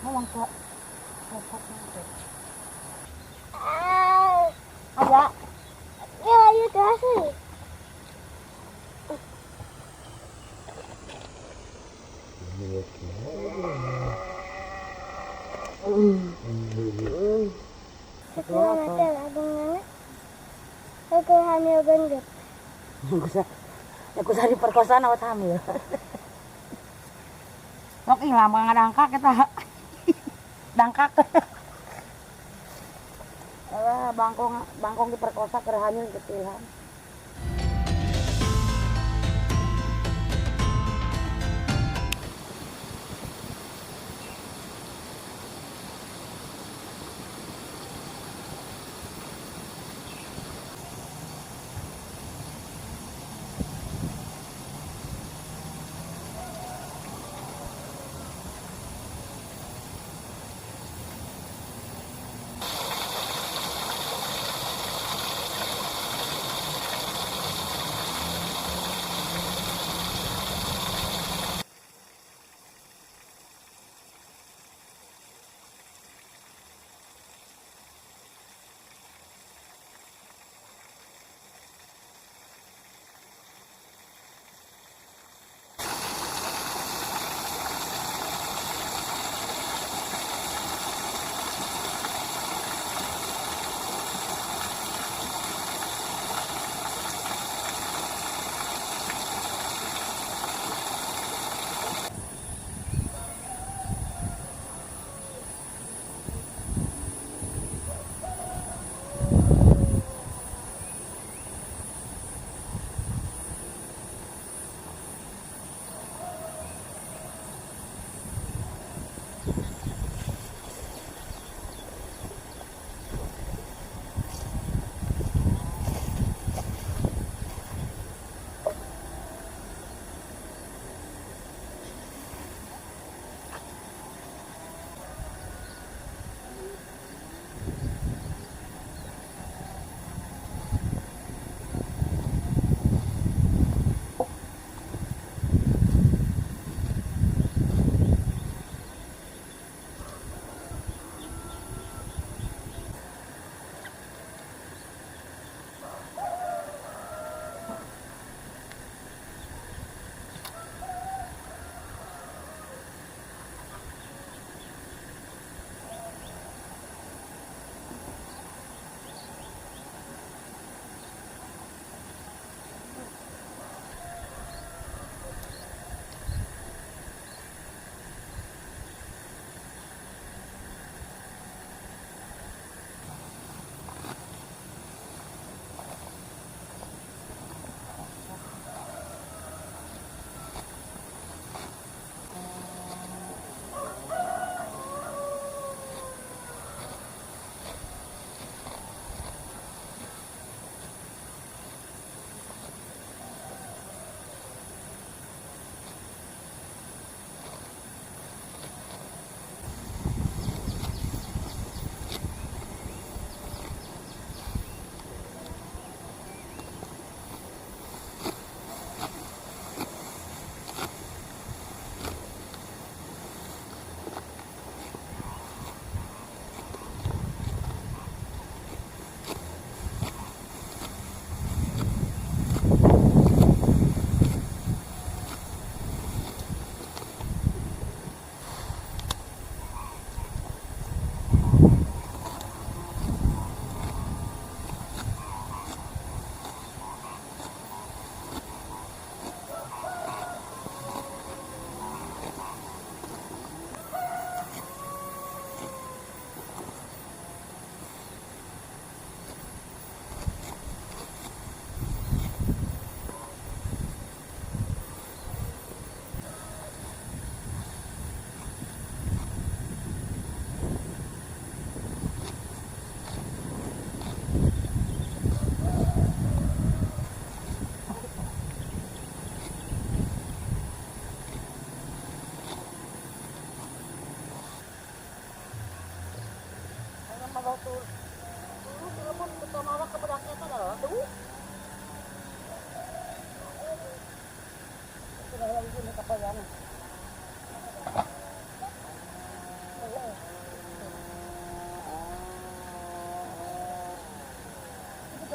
Ngomong ke ada. Ya, ayo kasih. Aku hamil gendut. Aku usah diperkosa awak hamil. Sok ih lama ngadangkak kita. Dangkak. Alah, bangkong bangkong diperkosa keur hamil kecilan.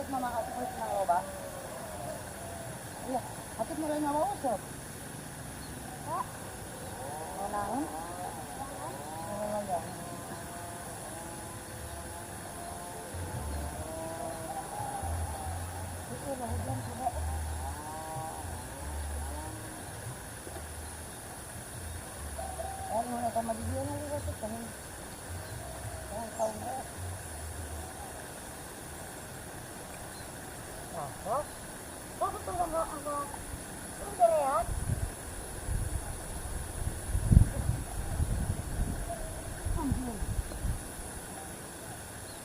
Usop mama atuh nang loba. Iya, atuh mulai ngawa usop. Mau naon? Mau ya. Itu lah hujan coba. Oh, mau sama di dia nanti masuk kan. Oh, tahu enggak? Masuk. Oh, betul enggak apa? Udah ya.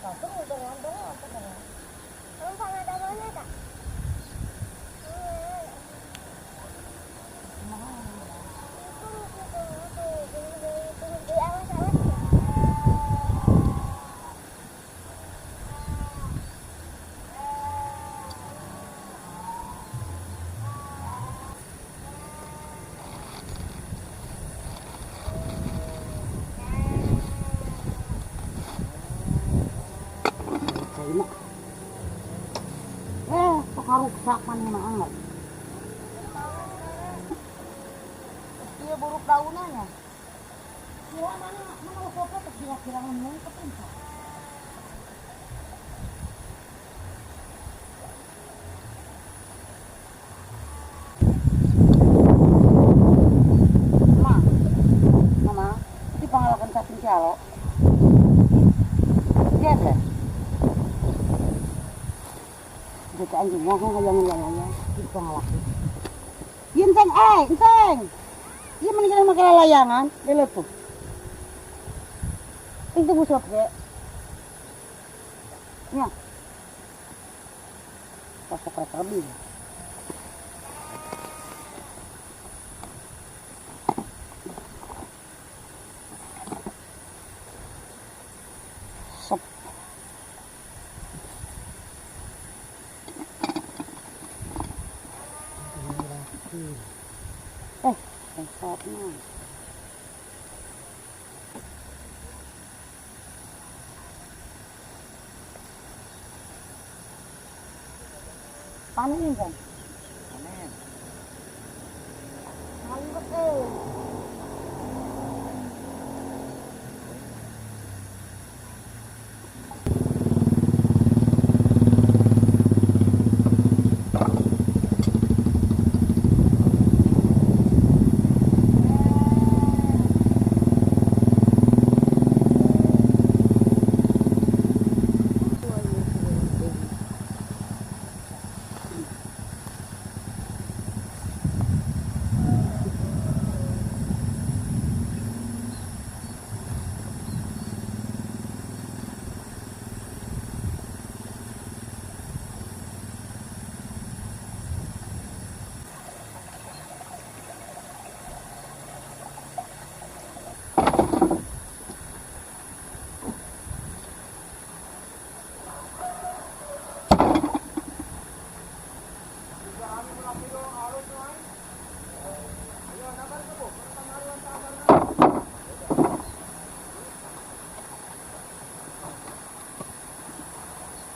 Masuk udah ngantor apa kan? Kamu pernah ada mana tak? Karuksak man maangat. Iya buruk daunannya. Kira mana mana usopnya kira-kira ngomong ke puncak. Ma, mama, itu pangalakan cacing calo. Lihat ya. Jika anjing ngomong hayang layang itu pangalaki. Enteng, enteng. Iya mendingan make layangan, dele tuh. Itu busuk ge. Nya. Pasok rek lebih. Sop. Sopnya. Panen kan? Panen. Mantep eh.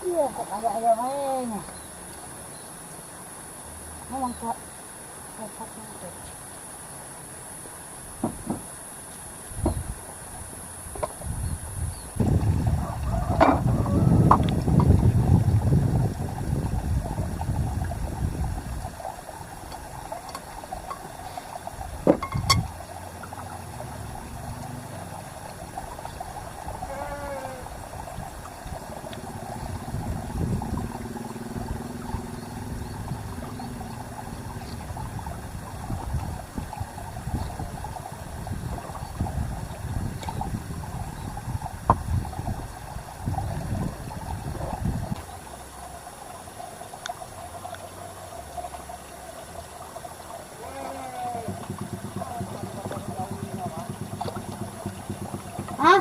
Iya, kok kayak ayam aja. Ngomong kok. Kok. Hah?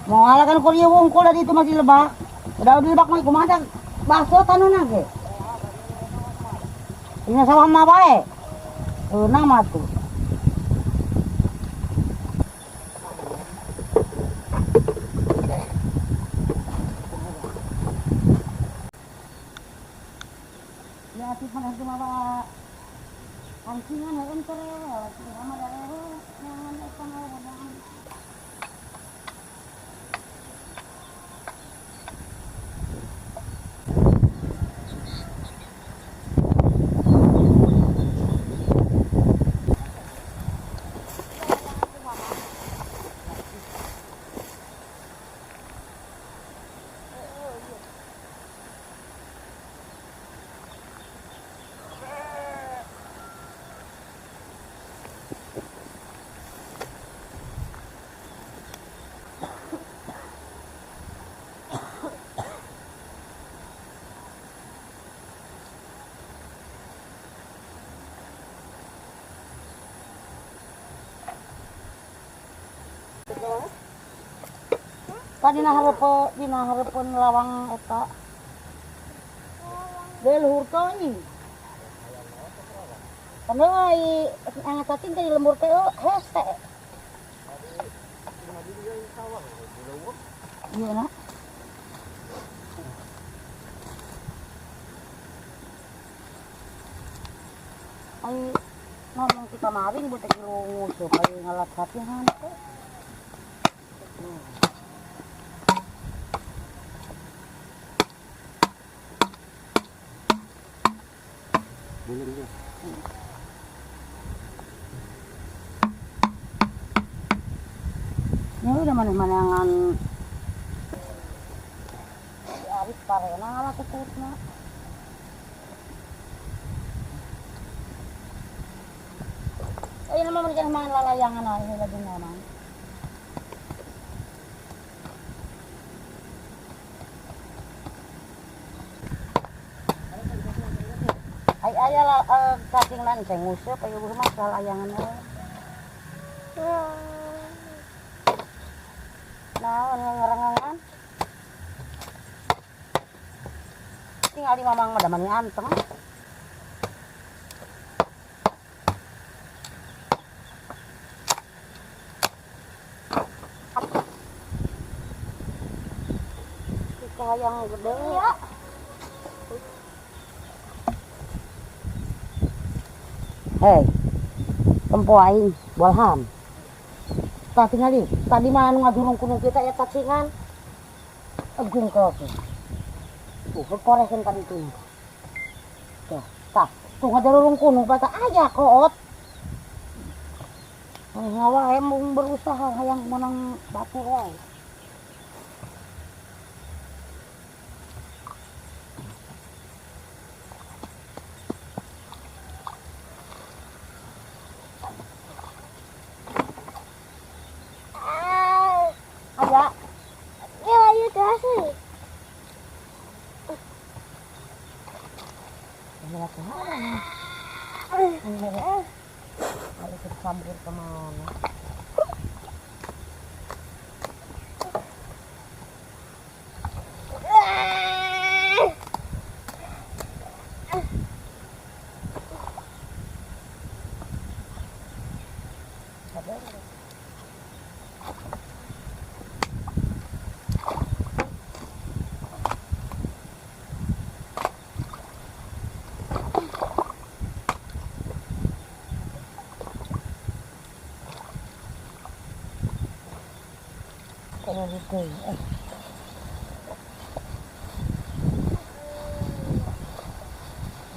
Mau ngalakan kuliah wongkol dari itu masih lebak. Udah lebak mah kumaha bakso tanu ge. Ini sawah mah bae. Nama tuh. Tadi dina hareupeun lawang eta. Deui luhur teuing. Padahal ai angkat cacing teh di lembur teh hese. Iya nak. Ai ngomong kita maring buat kilo ngusup ai ngalat hatihan teh. Boleh dia. Ini udah mana-manangan si Arif parena ngalah kututna. Ayo nama mereka main lalayangan aja lagi ngomong. Ay ay ala cacing lan saya nguseup ayo rumah lalayangan we. Nah, ngerengangan. Tinggal di mamang mah mani anteng. Yang gede ya. Hei, tempo aing bolham. Tak tinggali, tadi mah anu ngadurung kunung kita ya cacingan. Agung kopi. Tuh, korekan tadi tuh. Tuh, tah, tuh ngadurung kunung pata aya koot. Ngawa emang berusaha hayang menang batu wae. Sambil kemana?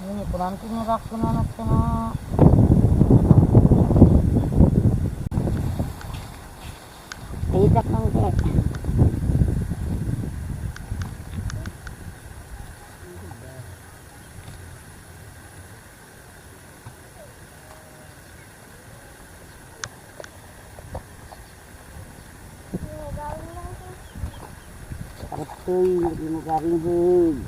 Ini kurang nyerak anak kena. Tidak nangke. Teuing di nu garing heug.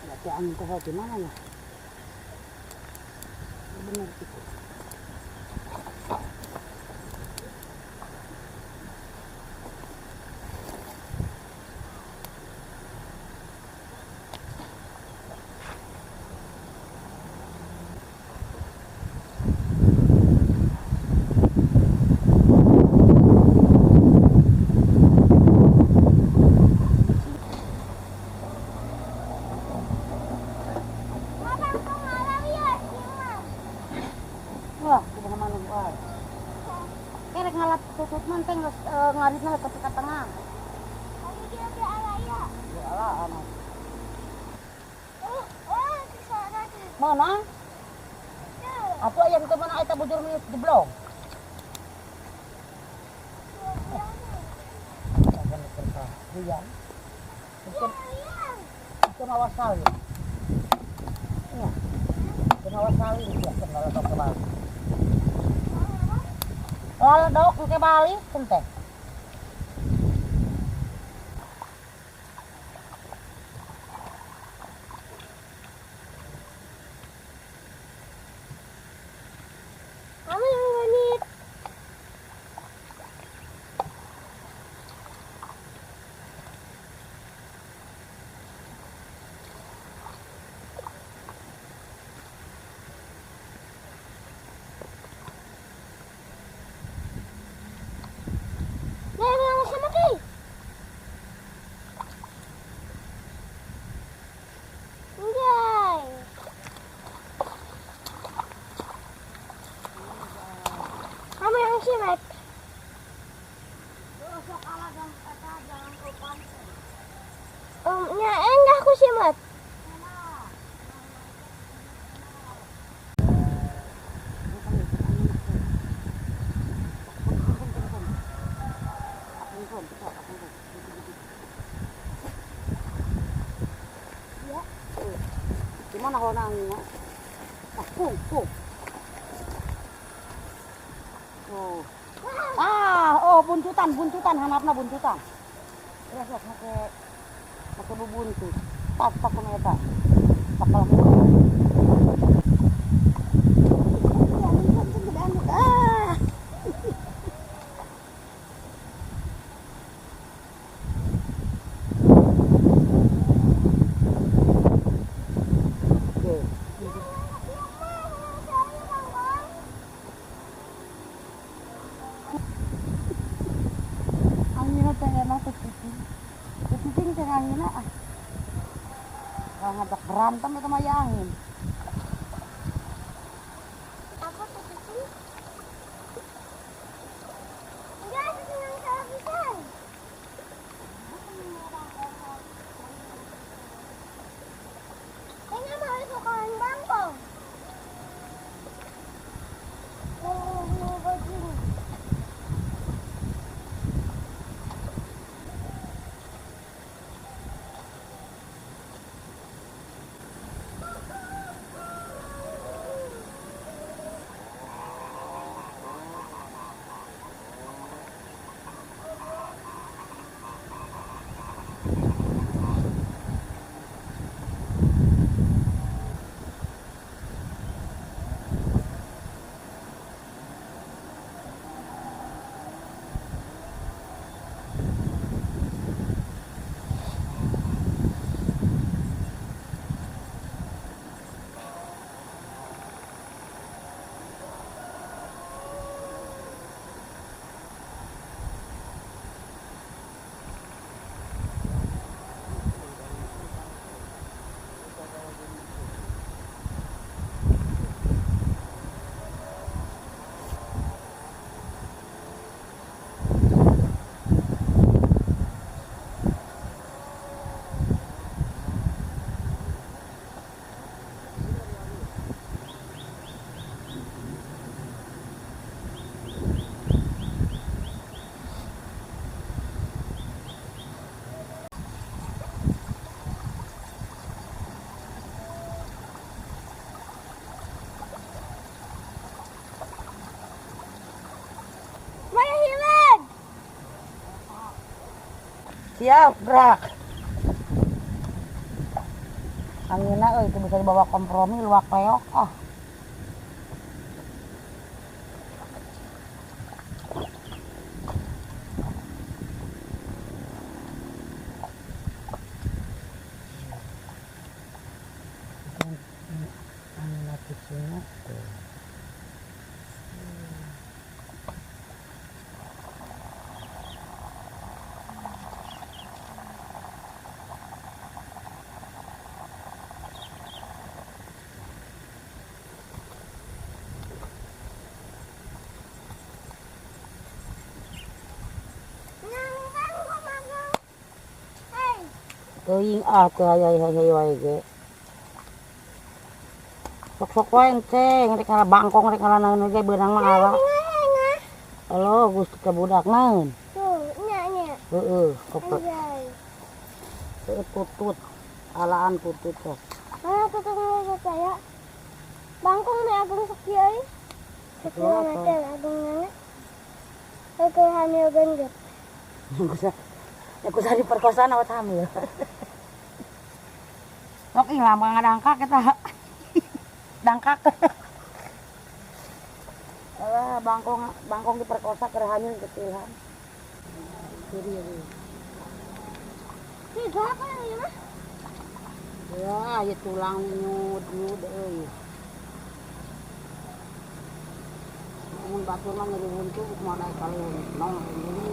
Berarti angin kau di mana ya? Benar itu. Wah, kumaha manuk wae. Kerek ngalat tutut man teh geus ngaritna geus ka tengah. Ayo dia ge alaya. Ya ala anak. Oh, oh, di sana. Mana? Atuh aya teu mana eta bujur menit jeblong. Iya. Itu mawa sawit. Iya. Itu mawa sawit ya kenal ke Bali. Lalu dok ke Bali sente. Mana hona anginna? Ah, kung, kung. Oh. Ah, oh buntutan, buntutan, hanapna buntutan. Ya sok make make bubuntut. Tak tak kuno eta. Tak kalah. Ah. Oke. Anginna teh enak teh cicing. Teh cicing teh anginna ah. Kalau ngajak berantem itu mah ya angin. Aku tuh cicing. Enggak, senang salah pisan. Kayaknya mau sukaan bangkong. Mau baju. Mana hilang? Siap, gerak. Anginna euy itu bisa dibawa kompromi luak leok ah. Anginna cicingna tuh. Teuing ah teu aya aya wae ge. Sok-sok wae enceng rek ngala bangkong rek ngala naon ge beunang mah ala. Halo, Gusti ka budak naon? Tuh, nya nya. Heeh, kopet. Anjay. Heeh, tutut. Alaan tutut sok. Mana tutut nu saya? Bangkong na agung sakieu euy. Sakieu agung nana. Heukeul hamil gendut. Ya kusa diperkosa awat hamil. Sok ih lama ngadangkak eta. Dangkak. Alah, bangkong bangkong diperkosa keur hamil kecilan. Jadi ya. Ih, apa ini mah? Ya, ya tulang nyud nyud euy. Mun batur mah nyeri huntu kumaha daek kali nong ini.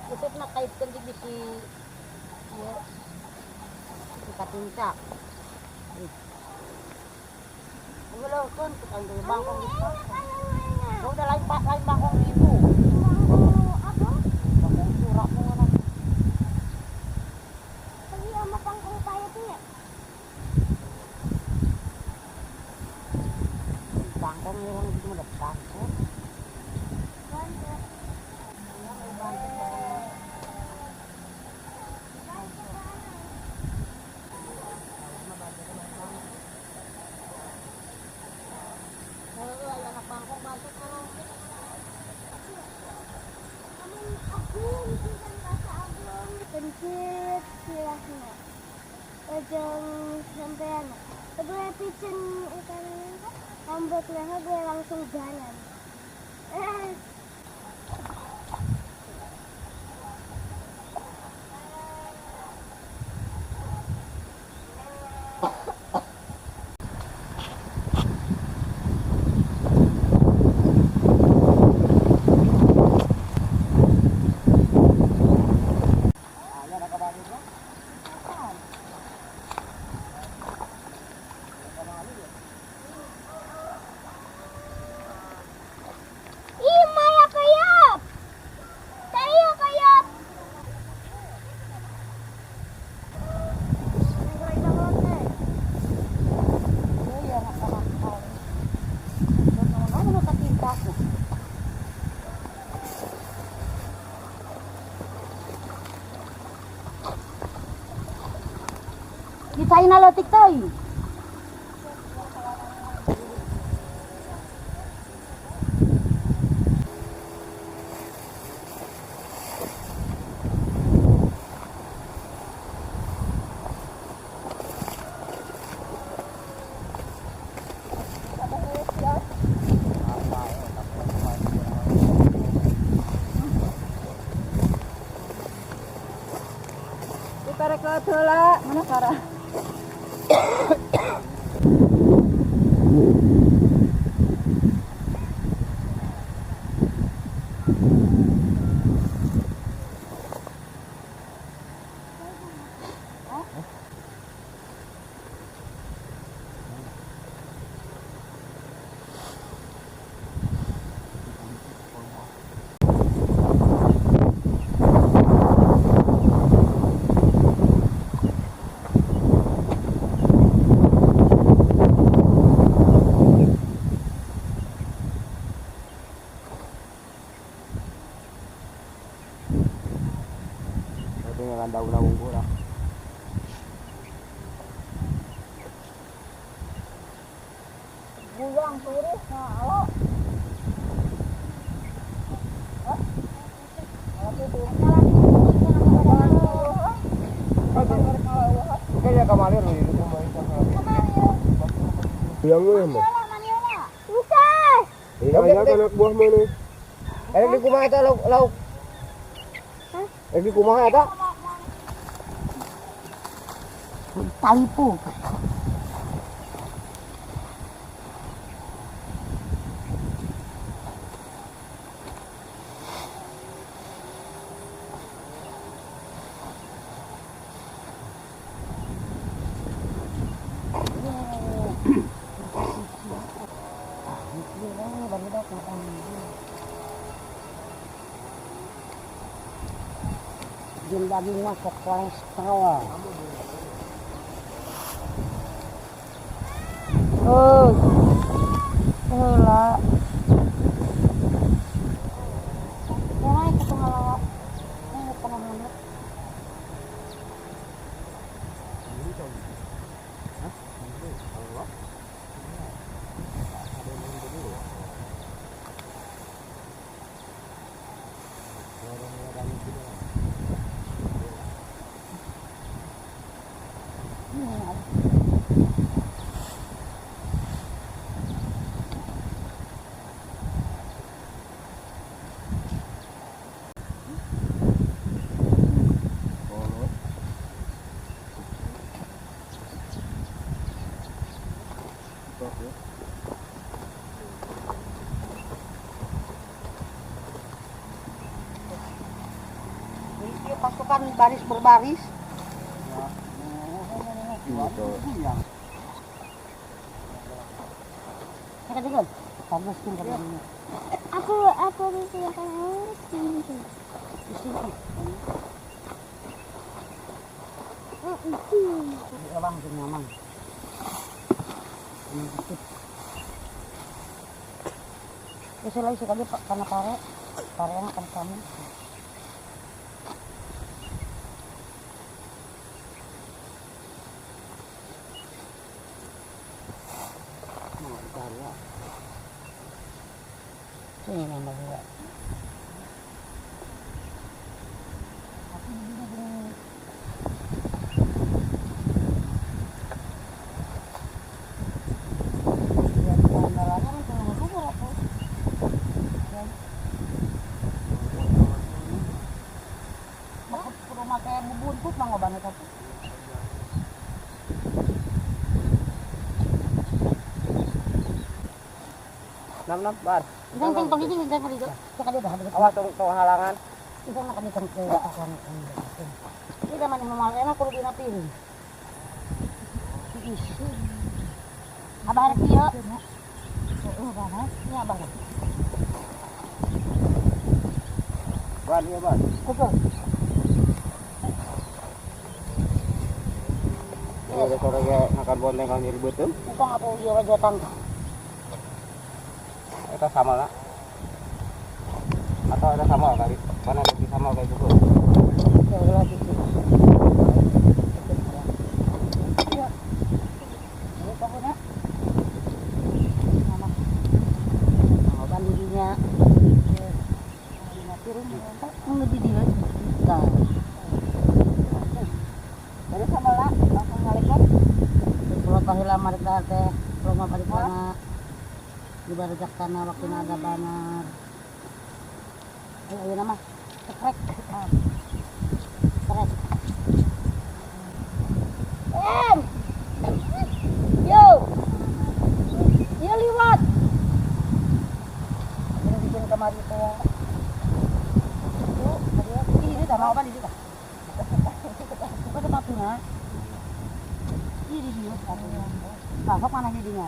Usut na kaitkan di bisi ya katinca. Wala kon tukang bangkong gitu. Udah lain pak lain bangkong itu. Bangkong apa? Bangkong surat mo na. Agung pisan rasa agung pencit sirahna. Ujung sampean. Gue picen ikan rambutnya gue langsung jalan. Ih, Maya kayap. Tayo kayap. Ano nakatinta ko? Kita inalotik toy. Mana para? Ito nga daw na unggul ah. Buang turis nah, halo. Kayaknya kemarin loh itu Yang mana mah? Bukan. Banyak anak buah mana? Erek di kumaha eta lauk lauk. Erek di kumaha eta? Talipo. Yung daging mo sa kolesterol. Oh, wala. Wala, ito nga Ay, pangahanap. Ini pasukan baris berbaris. Teka, teka. Bagus din kami. Aku disediakan air sini. Abang si mamang. Kasi lagi sekali pak karena pare, pare yang akan kami. Ini nama juga. Nam nam ban. Isang tong tong dito, isang dito. Saka dito. Awas tong tong halangan. Isang na kami tong tong. Hindi naman yung mga enak kulo dinapin. Abah rek ieu. Heeh, bah. Nya abah. Ban ieu ban. Kumpul. Ada sore ge makan bonteng kan nyeri beuteung. Engkong apa ieu rajotan. Eta sama lah. Atau ada sama kali. Mana lebih sama kayak gitu. Teh rumah paripurna di barajak tanah waktu ada banar. Ayo ayo nama cekrek cekrek. Em, yo, yo liwat. Ini bikin kemari tuh. Tuh, ini ini sama apa di sini? Kok sepatunya? Ini di sini sepatunya. Nah, sok mana jadinya?